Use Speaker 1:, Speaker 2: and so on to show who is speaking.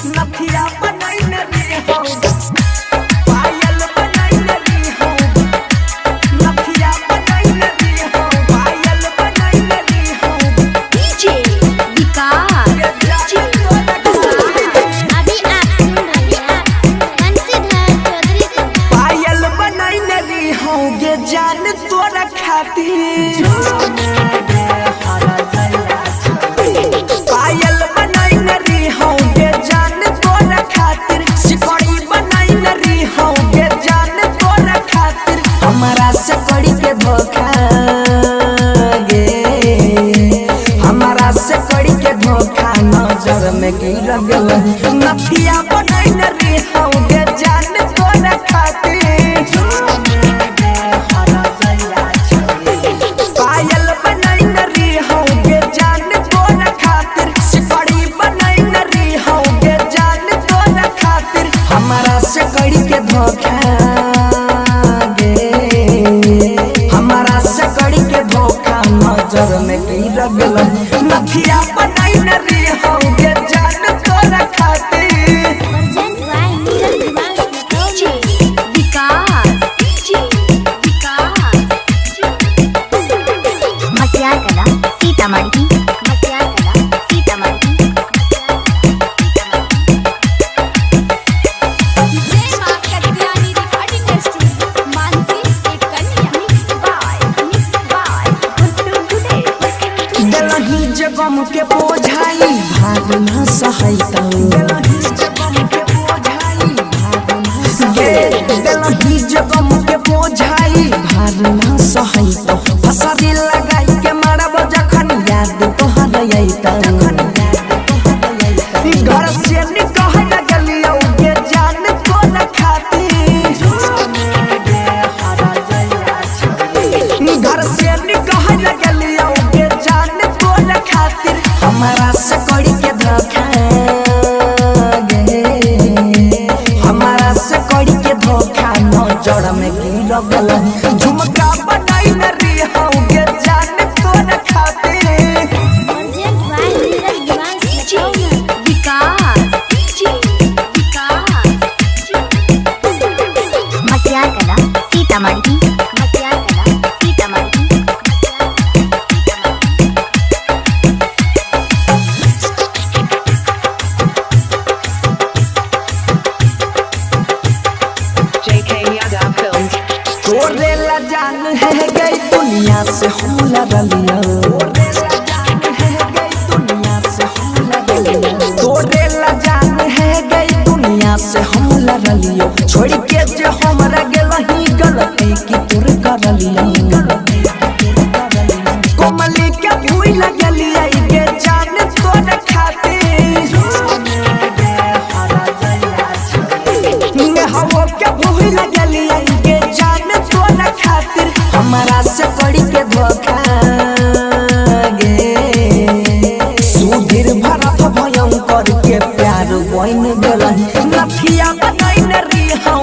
Speaker 1: नथिया बनैने रे हौ, पायल बनैने रे हौ, नथिया बनैने रे हौ, पायल बनैने रे हौ।
Speaker 2: डीजे विकास, डीजे
Speaker 3: अभी आप सुन रहे हैं बंसीधर चौधरी को।
Speaker 1: पायल बनैने रे हौ गे जान तोरा खातिर, पायल बनैने रे हौ गे जान तोरा खातिर, सिकड़ी बनैने रे हौ गे जान तोरा खातिर, हमारा से कड़ी के धोखा गे, हमारा से कड़ी के धोखा नजर में गिर गेल। नथिया बनैने रे हौ गे जान तोरा खातिर, पायल बनैने रे हौ गे जान तोरा खातिर, सिकड़ी बनैने रे हौ गे जान तोरा खातिर, हमारा से कड़ी के धोखा गे, हमारा से कड़ी के धोखा नजर में गिर गेल। नथिया बनैने रे हौ गे जान तोरा खातिर।
Speaker 3: Present by Neeraj Niwas.
Speaker 2: DJ Vikas, DJ Vikas.
Speaker 3: Matiyar Kala Sitamarhi, Matiyar Kala Sitamarhi.
Speaker 2: जय मां कत्यानी रिकॉर्डिंग स्टूडियो मानसी एक कन्या। Mix by Guddu today.
Speaker 1: दलही जगम के बोझाई भाग न सहायता, दलही जगम के बोझाई भार न सहायता, फसरी लगाई के मारब जखन याद तोहर अइता। घर से निकल गेलियौ गे जान तोरा खातिर, घर से निकल गेलियौ गे जान तोरा खातिर, हमारा से कड़ी के धोखा गे, हमारा से कड़ी के धोखा नजर में गिर गेल। झुमका बनैने रे हौ गे जान तोरा खातिर।
Speaker 3: Present by Neeraj Niwas.
Speaker 2: DJ Vikas, DJ Vikas.
Speaker 3: Matiyar Kala Sitamarhi, Matiyar Kala Sitamarhi.
Speaker 4: JK Yadav Films.
Speaker 1: तोरे ला जान है गई दुनिया से हम लड़लिया, तोरे ला जान है गई दुनिया से हम लड़लियो, छोड़ के जे हमरा गेलही गलती की तोर करलियो, कोमली के भूल गेलियै गे जान तोरा खातिर, हवो के भूल गेलियै गे जान तोरा खातिर, हमारा से कड़ी के धोखा गे, सुधीर भरत भयंकर के प्यार बन गेल। नथिया बनैने रे हौ